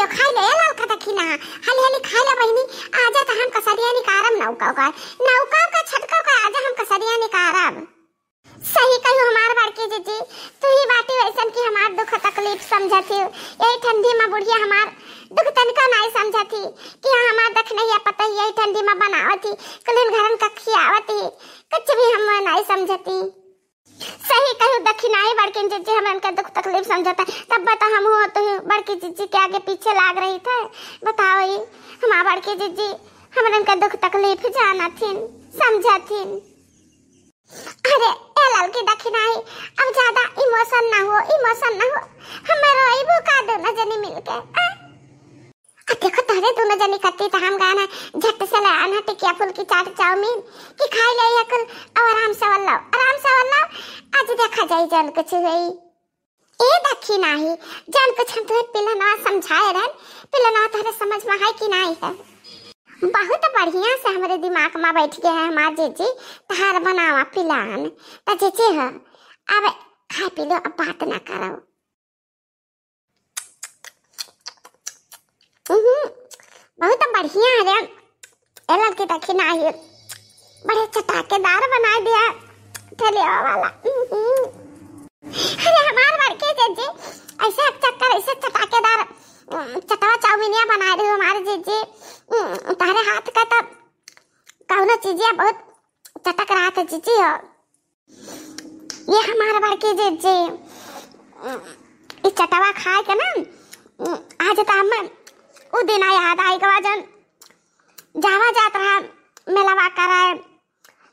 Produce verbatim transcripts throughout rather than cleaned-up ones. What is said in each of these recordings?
खाइ ले ललका दखिना, हाली हाली खाइ ले बहिनी। आजा त हम कसरिया निकारब नौका का, नौका का छटका का, आजा हम कसरिया निकारब। सही कहू हमार बड़की जिज्जी, तू ही बाटी वैसन कि हमार दुख तकलीफ समझत ही। यही ठंडी मा बुढ़िया हमार दुख तनिको नाई समझत ही कि हाँ, हमार दखिनहिया पतोहिया यही ठंडी मा बनावत ही, कुलिन घरन का खियावत ही, कुछ भी हम नाई समझत ही। सही कहू दखिनाही बड़की जिज्जी, हमरन के दुख तकलीफ समझत है, तब बता हम हो तो बड़की जिज्जी के आगे पीछे लाग रही थे। बताओ ई हमार बड़की जिज्जी हमरन के दुख तकलीफ जानत हिन, समझत हिन। अरे ए ललकी दखिनाही, अब ज्यादा इमोशन ना हो, इमोशन ना हो, हमें रोइबू का दोनों जनी मिलके, आ? आ देखो तोहरे दोनों जनी कत्ती त हम गाना झट से ले आना टिकिया फुल्की चाट चाउमीन कि खाइ ले ये कुल, अब आराम से वल्लाओ, आराम से वल्लाओ, आज देखा जाई जौन कुछ होई। ए दखिनाही, जौन कुछ हम तुहे पिलनवा समझाए रहन, पिलनवा तोहरे समझ मा है कि नाई है? बहुत बढ़िया से हमरे दिमाग मा बैठ गया है हमार जिज्जी, तहार बनावा पिलान। त जिज्जी ह, अब खाए पी लो, अब बात ना करो। उहुं, बहुत बढ़िया है रे। ए ललकी दखिनाही, बड़े चटाकेदार बनाए दिया ठेलिया वाला। उहुं। अरे हमार बड़की जिज्जी, ऐसे चक्कर, ऐसे चटाकेदार, उम, चटवा चाउमीनिया बनाए रही हमार जिज्जी। उम, तोहरे हाथ का तब कौनो चीजिया बहुत चटक रहत है जिज्जी हो। ये हमार बड़की जिज्जी, ई चटवा खाए के ना, आज त हमें उ दिन याद आइ गवा जौन जावा जात रहा मेलवा करे,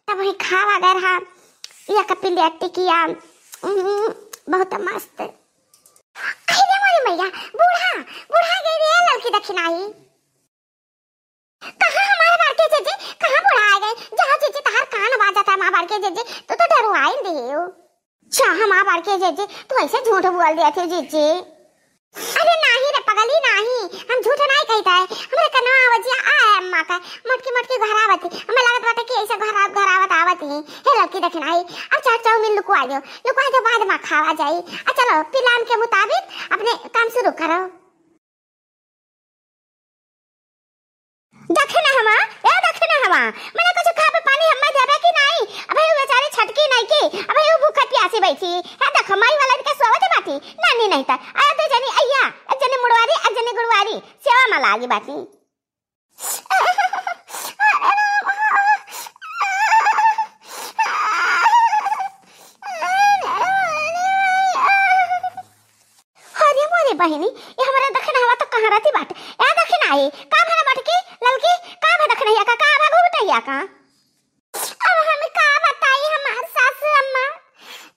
तब वहीं खावा गए रहा एक प्लेट टिकिया, उहुं, बहुत मस्त। अरे मोरी मैया, बूढ़ा, बूढ़ा गई रे ललकी दखिनाही। कहाँ हमार बड़की जिज्जी, कहाँ बूढ़ा आ गए? जाओ जिज्जी, तहार कान बाजत है, हमार बड़की जिज्जी, तू तो डरवाइन दियो। अच्छा, हमार बड़की जिज्जी, तू ऐसे झूठ बोल दिया थी जिज्जी। अरे नाही रे पगली, नाही, हम झूठ नाही कहित है। हमरे कनवा आवाजिया आए अम्मा का, मोटकी मोटकी घरावत ही। हमें लागत बाटे कि ऐसे घरा-, घरावत आवत ही। हे ललकी दखिनाही, अब चाट चाउमीन लुकवा दो, लुकवा दो, बाद मा खावा जाई। आ चलो, पिलान के मुताबिक अपने काम शुरू करो। दखिनहवा, ए दखिनहवा, मने कुछ खाबे पानी हम्मे देबे कि नाई? अबे उ बेचारी छटकी नाई की, अबे उ भूखे प्यासी बैठी। हे देखो, माई वाला इनके सोवत बाटी, नानी नहीं त। आया दे जनी अइया, एक जनी मुड़वारी, एक जनी गुड़वारी, सेवा मा लागी बाटी। अरे मोरे बहिनी, ये हमरा दखिनहवा तो कहाँ रहती बाटे? ए दखिनही, का भला बाटे की? ललकी, का भा दखिनहिया का, का भा घुघुटहिया का? अब हम का बताई हमार सासू अम्मा,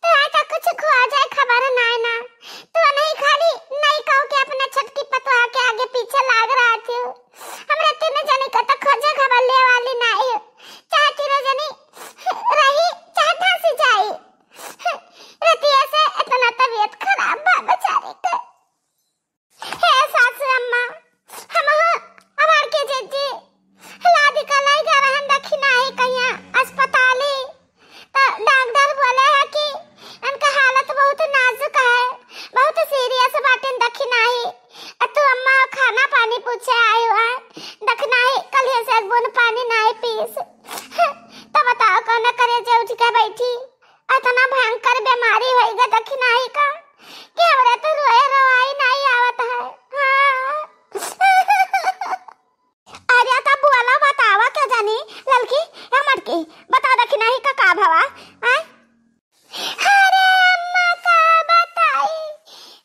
तो आज तक कुछ खोजे खबर नाई ना। तो नहीं खाली नहीं कहो कि अपने छोटकी पतोह के आगे पीछे लाग रहती हो। हमरा तीनों जने का तो खोजे खबर ले वाली नाई हो। चाहे तीनों जनी रही, चाहे धंसी जाई। रतिया से इतना तबीयत खराब बा बेचारी के। हे सासू अम्मा, हम हमार के जिज्जी लादी का लई गए रहन दखिनही कहिया अस्पताली, तो डॉक्टर बोले है कि इनका हालत बहुत नाजुक है, बहुत सीरियस बाटिन दखिनही। आ तू अम्मा खाना पानी पूछे आई है, दखिनही कल से एक बूंद पानी नाई पीस। तो बताओ कौन करे जे उठ के बैठी? इतना भयंकर बीमारी होई गा दखिनही का कि हमरा तो रोए रोआई नाई आवत है। हाँ। अरे तब बोला बतावा क्या जानी ललकी या मटकी, बता दखिनही का का भवा? आय? अरे अम्मा का बताई,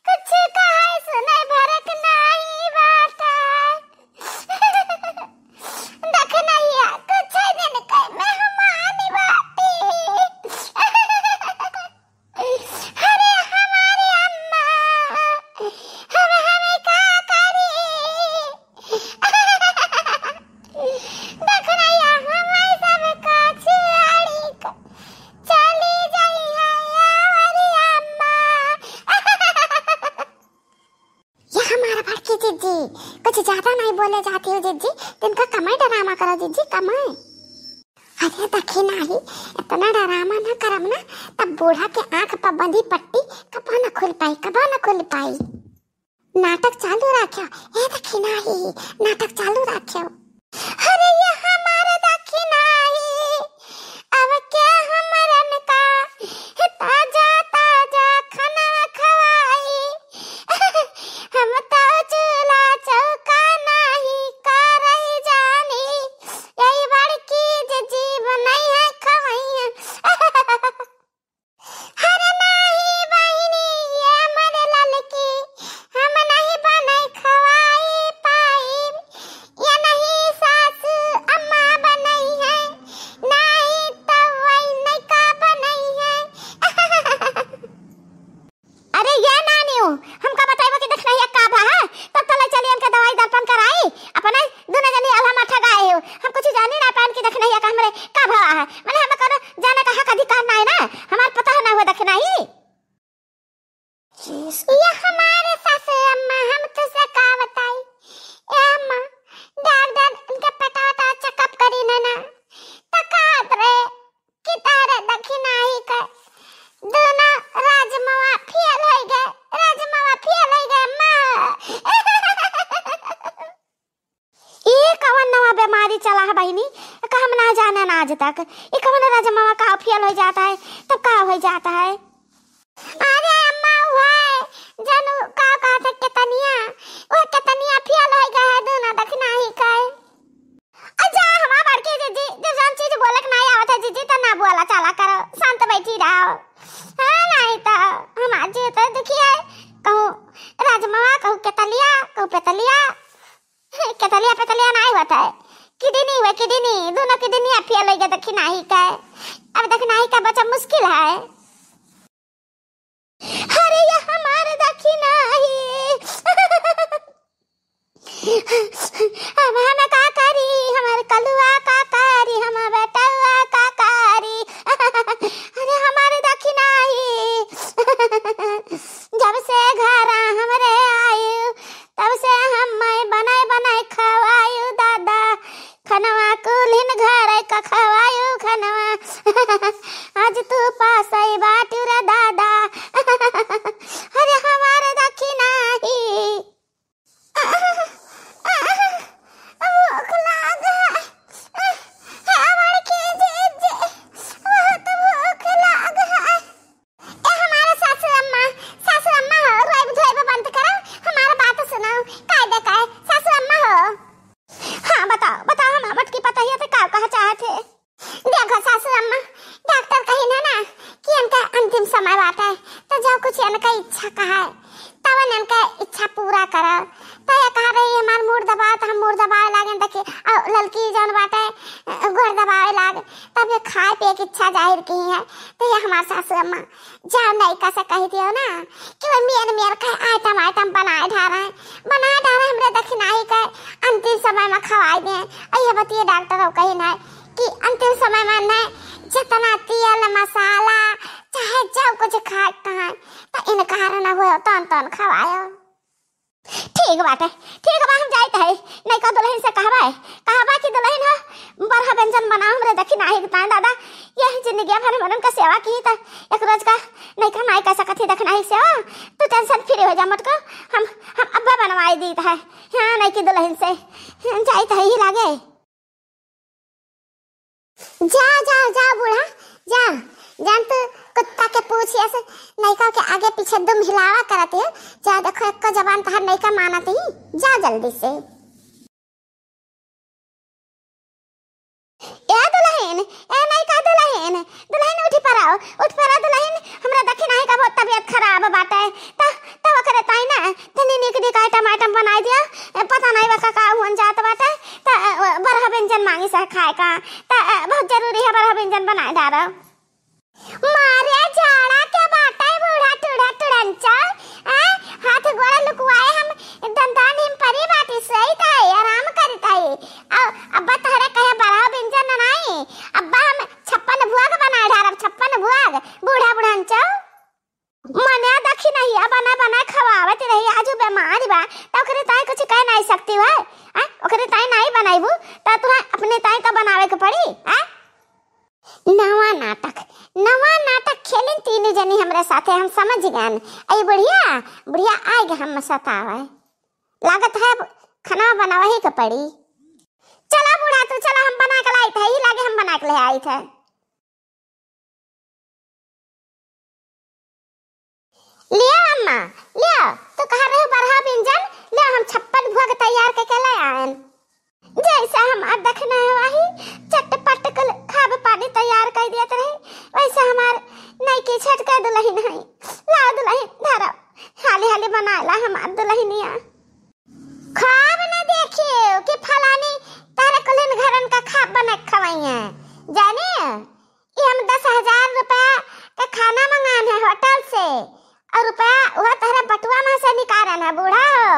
कुछ कहे सुने भरक नाई बाटे। दखिनहिया कुछ दिन के मेहमान बाटी। अरे हमारी अम्मा, हम हमें का करी? दखिनहिया हमें सब का छाड़ी के चली जाई है हमारी अम्मा। ये हमारा बड़की जिज्जी, कुछ ज्यादा नहीं बोले जाती हो जिज्जी, तिनका कमाई डरामा करो जिज्जी, कमाई। अरे दखिनही, इतना डरामा ना करब ना, तब बूढ़ा के आंख पर बंधी पट्टी कबो ना खुल पाई, कबो ना खुल पाई। नाटक चालू राख्यो, ए दखिनाही, नाटक चालू राख्यो। अरे ये हमार दखिनाही, अब क्या हमरन का ताजा ताजा खाना खवाई। हम तो चूल्हा चौका नाही करई जानी, यही बड़की जिज्जी बनई है खवैया। अरे नाही बहिनी, ये हमरे ललकी, हम नहीं बनई खवाई पाइब। ये नहीं सास अम्मा बनई है, नाही तब वही नैका बनई है। अरे ये नानी हो, हमका बताइबो कि दखिनाही का भा है, तब तो ले चली इनके दवाई दर्पण कराई, अपने दुनो जनी अलहमा ठगाए हो। हम कुछ जानी ना पाएन कि दखिनाही का हमरे का भवा है। माने हमें कोनो जाने का हक अधिकार ना है ना, हमार पता है ना हुआ दखिनाही। ये हमारे सासू अम्मा, हम तुझसे का बताई। ए अम्मा, डॉक्टर इनके पेटवा का चेकअप करी ना ना, तो कहत रहे कि तारे दखिनाही का दुनो राजमवा फेल होई गए, राजमवा फेल होई गए अम्मा। ई कवन नवा बीमारी चला है बहिनी, का हम ना जाने ना आज तक। ई कवन राजमवा का फेल हो जाता है, तब का हो जाता है? अरे अम्मा, वह जन का कहत है केतनिया, वह केतनिया फेल हो गए है दुनो दखिनाही का। अच्छा, हमार बड़की जिज्जी, जब जौन चीज बोले के नाहीं आवत है जिज्जी, तो ना बोला चाला करो, शांत बैठी रहो। हाँ, नाहीं तो हमार जी तो दुखी है, कहूँ राजमवा, कहूँ केतलिया, कहूँ पेतलिया। केतलिया पेतलिया नाहीं होत है, किडनी हुए, किडनी, दुनो किडनी फेल होइ गए दखिनाही का। अब दखिनाही का बचा मुश्किल है। अरे ये हमार दखिनाही। अब हम का करी, हमार कलुआ का करी, हमार बेटवा का करी। अरे हमार दखिनाही। जब से घरा हमरे आइउ, तब से हम मैं बनाए बनाए खवाइउ दादा। खनवा कुलिन घरे का खवाइउ खनवा। आज तू पासई बाटू रे दादा। अरे हमार दखिनाही। भूख लाग है। हमार के जे जे, बहुत भूख लाग है। ए हमार सासू अम्मा, सासू अम्मा हो, रोइब धोइब बंद करो, हमार बात सुनो, कायदे का है, सासू अम्मा हो। हाँ, बताओ, बताओ, हमार मोटकी पतोहिया से का कहा चाहत है? देखो सासू अम्मा, डॉक्टर कहिन है ना कि इनका अंतिम समय बाटे, तो जो कुछ इनका इच्छा कहा है, तवन इनका इच्छा पूरा करो। तो ये कहा रही, "हमार मूड़ दबाओ," तो हम मूड़ दबावे लागे, देखी, और ललकी जौन बाटे, गोड़ दबावे लाग, तब ये खाए पिए की इच्छा जाहिर की है। तो ये हमार सासू अम्मा, जाओ नैका से कहि दियो ना कि वो मेर मेर का आइटम आइटम बनाए ढारे, बनाए ढारे हमरे दखिनाही के अंतिम समय में खवाए दे। अइहे बतिये डॉक्टर हो कहिन है कि अंतिम समय में न जितना तेल मसाला चाहे जो कुछ खाए कहाँ तो इनकार न हुए, तौन तौन खवायो। ठीक बाटे, ठीक बा, हम जाइत है, नैका दुलहिन से कहबा, कहबा कि दुलहिन हो, बरहा व्यंजन बनाओ हमरे दखिनाही के ताईं दादा, यह जिंदगी भर हमरन का सेवा की त एक रोज का नैका नाई कह सकत ही दखिनाही सेवा, तू tension free हो जा मटको, हम, हम अब्बा बनवाई दीत है, हाँ, नैकी दुलहिन से, जाइत है ही लागे। जा, जा, जा बूढ़ा, जा। जान तू कुत्ता के पूछ ऐसे नैका के आगे पीछे दुम हिलावा करत है। जा देखो, एको जबान तहार नैका मानत ही। जा जल्दी से। ए दुलहिन, ए नैका दुलहिन, दुलहिन उठी पराओ, उठ परा दुलहिन, हमरा दखिनाही का बहुत तबियत खराब बाटे। त, त ओकरे ताईं ना, तनी नीक नीक आइटम आइटम बनाई दिया। ए, पता नाई बा का, का हुअन जात बाटे। त, अ, बरहा व्यंजन मांगी से खाए का। त, अ, बहुत जरूरी है, बरहा व्यंजन बनाए डारो। मारे जाड़ा के बाटे बूढ़ा टूढ़ा टुड़ंचा, आ, हाथ गोड़ लुकवाए हम दंदान हिम परी बाटी सही ताई, आराम करी ताई। आ, अब्बा तहरे कहे बरहा व्यंजन नाई, अब्बा हम छप्पन भुअग बनाए डारब, छप्पन भुअग, बूढ़ा बुढ़ंचा। मने दखिनहिया बनाए बनाए खवावत रही, आजू बेमारी बा, त ओकरे ताईं कुछ कह नाई सकती है, आ, ओकरे ताईं नाई बनाइबू, त तुहे अपने ताईं त बनावे के पड़ी, आ? नवा नाटक, नवा नाटक खेलिन तीनों जनी हमरे साथे, हम समझ गएन। अई बुढ़िया, बुढ़िया आइगे हम सतावे। लागत है खाना बनावे ही के पड़ी। चला बूढ़ा तू, चला हम बना के लाइत है, ई लागे हम बना के ले आइत है। लियो अम्मा, लियो, तू कहा रहे बरहा बिंजन, लियो हम छप्पन भोग तैयार करके ले आएन। जैसे हमार दखना है वही चटपट के खाब पानी तैयार कर देत रहे, वैसे हमार नईकी छटका दुलहिन है। लाओ दुलहिन धरो, हाली हाली बनाए ला हमार दुलहिनिया। खाब न देखियो कि फलानी तारे कुलिन घरन का खाब बना के खवाई है, जाने? कि हम दस हजार रुपया के खाना मंगान है होटल से, और रुपया वह तहरे बटुआ में से निकालन है, बूढ़ा हो।